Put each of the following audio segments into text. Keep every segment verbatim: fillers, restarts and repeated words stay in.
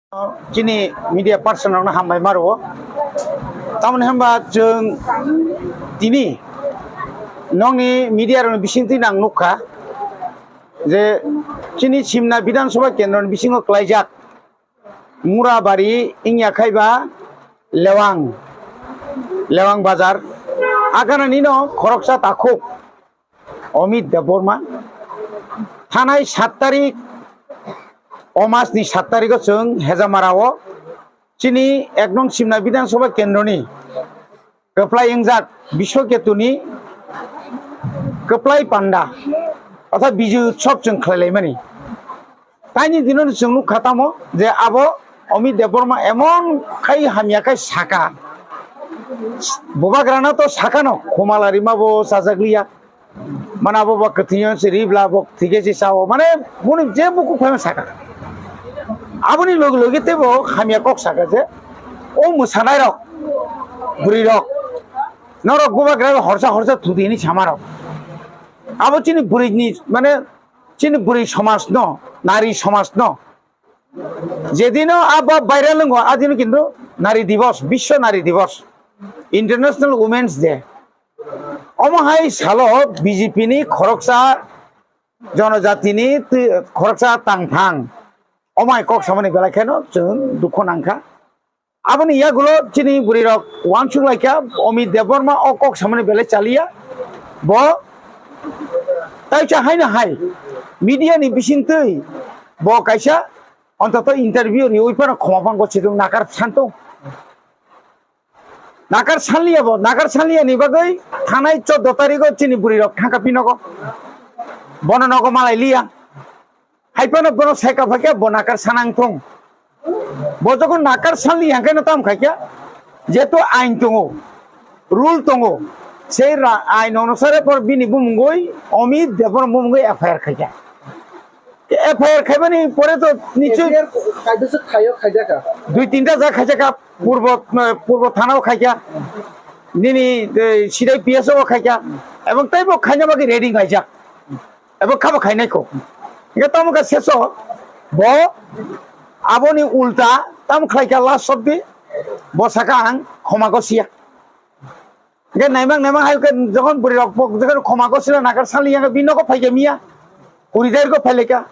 Chini media person rokno hambai ma rwo. Tamoni hwnba chwng tini nokni media rokni bisingtwi nang nukha je chini Simna Bidhan Sabha kendroni bisingo klaijak Murabari wngya khai ba Lewang, Lewang Bazar. Aganani no khoroksa takhuk Amit Debbarma. Thanai sat tarik, o mas ni sat tarik o chwng Hejamara o chini ek nong Simna Bidhan Sabha kendroni kwplai wngjak Biswaketuni kwplai panda otha Bijay Utsav chwng khlai laimani. Taini dino chwng nukha tamo je abo Amit Debbarma emon khai hamya khai saka. Bubagrano to sakano, khumala rima bo chajakliya. Mane abo ba kwthwino se ribla bo thike se sao. Mane boni je buku phaima saka. Aboni loge loge tebo hamya kok saka je o mwsanairok, bwrwirok, norok bubagra horsa horsa thudi hini samarok. Abo chini bwrwini, mane chini bwrwi somajno, nari somajno jedino abo viral wngo, adino kintu Nari Divas, Biswa Nari Divas, International Women's Day. Omo hai salo B J P ni khoroksa jonojatini twi-, khoroksa tangphang omo hai kok samani belai kheno chwng dukhu nangkha. Aboni yagulo chini bwrwirok uansuk laikha, Amit Debbarma o kok samani belai chaliya. Bo taisa haino hai media ni bisingtwi bo kaisa ontoto interview riwi phano khoma phango chidung nakar santung. Nakar sanliya bo, nakar sanliya ni bagwi thanai chordo tarigo chini bwrwirok thangkha pinogo. Bono nogo malai liya. Hai phano bono saika phaikhe bo nakar sanang thung. Bo jokhon nakar sanliya hwnkhe no tam khaikha. Jehetu ain tongo, rule tongo. Sei ra-, ain onusare por bini bumungwi Amit Debbarma bumungwi F I R khaikha. F I R khaibani pore to nichoi F I R kaibwswk khaio khaijakha? Dui tinta ja khaijakha, purbo, eh, purbo thanao khaikha, nini, eh, Sidai P S O o khaikha, ebong teibo khaina bagwi ready khaijak, ebong khabo khainai kho. Hingke tamo khe seso bo aboni ulta tamo khlaikha last of the bo saka ang khoma gosiya. Hingke naimang naimang hai khe jokhon bwrwi rok pok jokhon khoma gosila nakar sali yang bini nogo phaikhe miya. Kuri tarik o phailekha.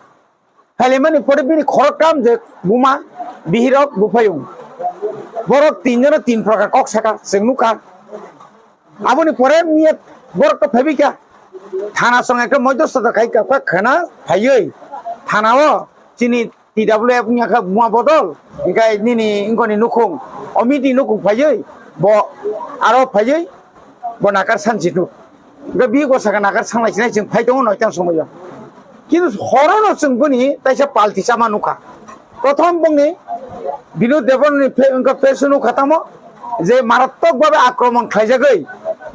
Phailaimani pore bini khorok kam je buma bihirok buphayung. Borok tin jono tin prokar kok saka chwng nukha. Aboni pore miya borok to phaibikha. Thana song ekta moido soda khai kha khana phaiwi. Thana o chini T W F wngya kha buma bodol, hingke nini wngkoni nukhung, o miti nukhung phaiwi, bo aro phaiwi, bo nakar sansi nuk. Hingke bigo saka nakar sanglai sinai chwng phai tongo noitang somoio. Kintu horono chwng boni taisa palti chama nukha. Prothom bongni Binod Debbarmani phe-, wngkha phesu nukha tamo je marattok babe akromon khlaijagwi,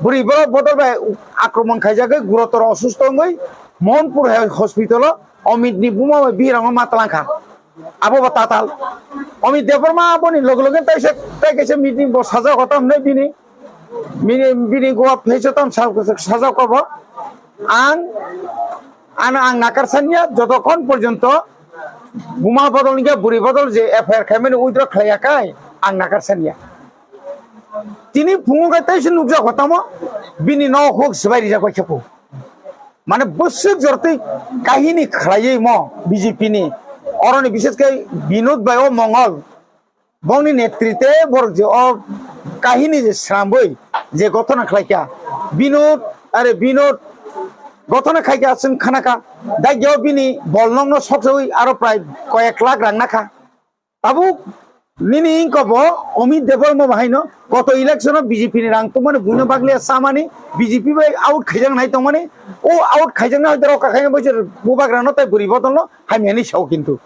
bwrwi borok bodol bai akromon khaijagwi, gurotor osusto wngwi Mohanpur he-, hospital o Amit ni buma bai bihirang ma talangkha. Abo bo tatal. Amit Debbarma aboni loge loge taisa, tai kaisa meeting bo sajak hotam hinwi bini, bini, bini goa phecho tam sa-, sajak ko bo. Ang, ano ang nakar sanya jotokhon porjonto buma bodol ni bwrwi bodol je F I R khaimani withdraw khlaiya kai ang nakar sanya. Tini phungo khe taisa nukjak hotamo bini no huk swbai rijak bai khe phu. Mane bwswk jortwi kahini khlaiwi mo B J P ni. Oroni bises khe Binod bai o Mongol. Bongni netrite borok je o kahini je srambwi je gothona khlaikha. Binod, are Binod gothona khaikha chwng khanakha. Dagyo bini bolnokno sokjawi aro prai koyek lakh rang nakha. Tabuk nini wngkha bo Amit Debbarma bo haino koto election o B J P ni rang tongmani buino baglia chamani B J P bai out khaijak nai tongmani o out khaijaknai hoite rokha khaina boiser bubagrano tai bwrwi bodolno hamya hinwi sao kintu.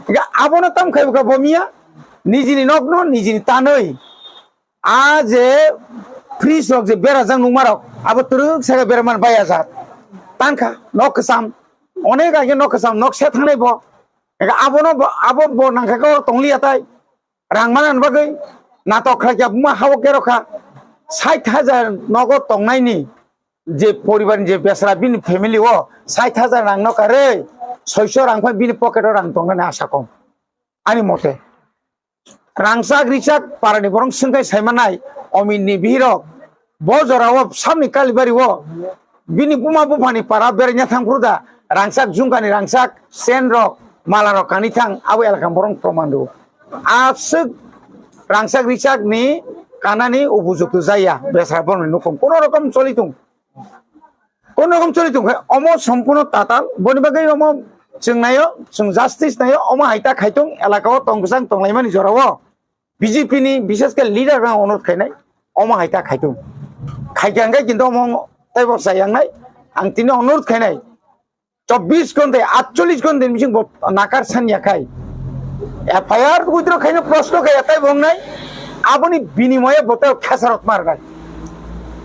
Hingke abono tam khai bwkha bo miya nijini nokno nijini tanwi a je fridge rok je berajak nungmarok abo twrwk saka beraman bai ajak tankha nok kwcham onek age nok kwcham nok se thangnai bo. Eka abono bo, abo bo nangkha khe oro tongliya tai. Rang manani bagwi natok khlaikha, buma hao kerokha. Sait hajar nogo tongnaini je poribar ni je besra bini family o sait hajar rang nokha re, soiso rang phai bini pocket o rang tongnani asa kom. Ani mote. rangchak richak parani borok swngkhai saimanai, ominni bihirok bo jorao samni Kalibari o bini buma buphani para beraina thangphuru da, rangchak jungkani rangchak chain rok mala rok kanwi thang, abo elakani borok proman rwo. Aswk rangchak richak ni kanani upojukto jaya besra borokni nukhung kono rokom choli tung. Kono rokom choli tong khe omo sompurno tatal, boni bagwi omo chwng naio, chwng justice naio, omo hai ta khai tong, elaka o tong kwchang tong laimani jora o B J P ni bishesh khe leader rok ang onurodh khainai, omo hai ta khai tong. Khai khe ang khe kintu omo teibo chayang nai, ang tini onurodh khainai, chobbish ghonta, atchollish ghonta ni bising bo nakar san ya khai, F I R withdraw khaino proshno khai ya tai bo wngnai, aboni binimoye bo tei khesarok mar nai.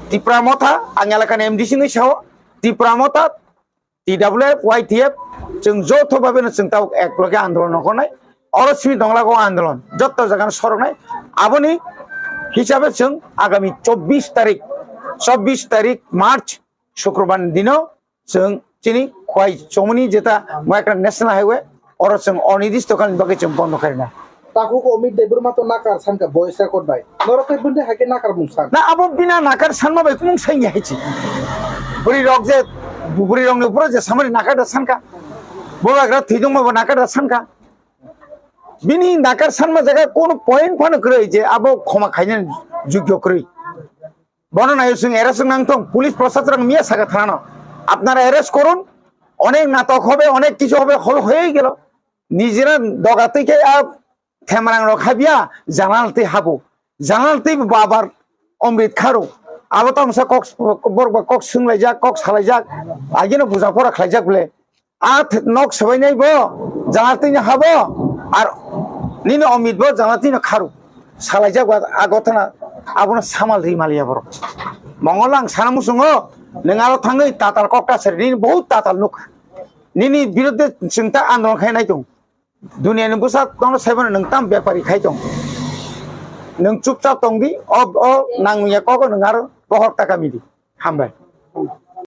Tipra Motha, ang elakani M D C wngwi sao, Tipra Motha, T W F, Y T F, chwng joto bhabe no chwng tabuk ek loge andolon rok nai. Oro simi donglago andolon, jotto jaga no sorok nai. Aboni hisabe chwng agami chobbish tarik, chobbish tarik March, Sukrobar ni dino chwng chini Khwai Chomoni jeta Moyakhran National Highway, oro chwng onirdishto kal ni bagwi chwng bondo khaina. Takhuk Omit Debbarma to nakar sanka voice record bai. Norok khe bini hai khe nakar mung san. Na abo bina nakar sanma bai kumung sai ya hichi. Buri rok je, buri rok ni buro je samari nakar da sanka. Bo bagra thidong ma bo nakar da sanka. Bini nakar sanma jaga kono point phano kwrwi je abo khoma khaina jugyo kwrwi. Bono nayo chwng arrest wng nang thung, police proshasonrok miya saka thanano, "Apnara arrest korun, onek natok hobe, onek kichu hobe," hol hoyei gelo. Nijera doga twi khe a themrang rok habya, janal twi habo. Janal twi bo abar omrit kharo. Abo tamsa kok, borok ba kok swnglaijak, kok salaijak, agino buja pora khlaijak bole. A th-, nok swbainai bo, janatwi no habo, ar nini Omit bo janatwi no kharo. Salaijak ba a gotana, abono samal ri maliya borok. Mongol ang sana musungo, nwng aro thangwi tatal kokta sari, nini bahut tatal nukha. Nini biruddhe chwng ta andolon khai nai tong. Duniya ni bwsa tono saibano nwng tam bepari khai tong. Nwng chupchap tong di, o, o nangya kogo nwng aro bohor taka midi. Hambai.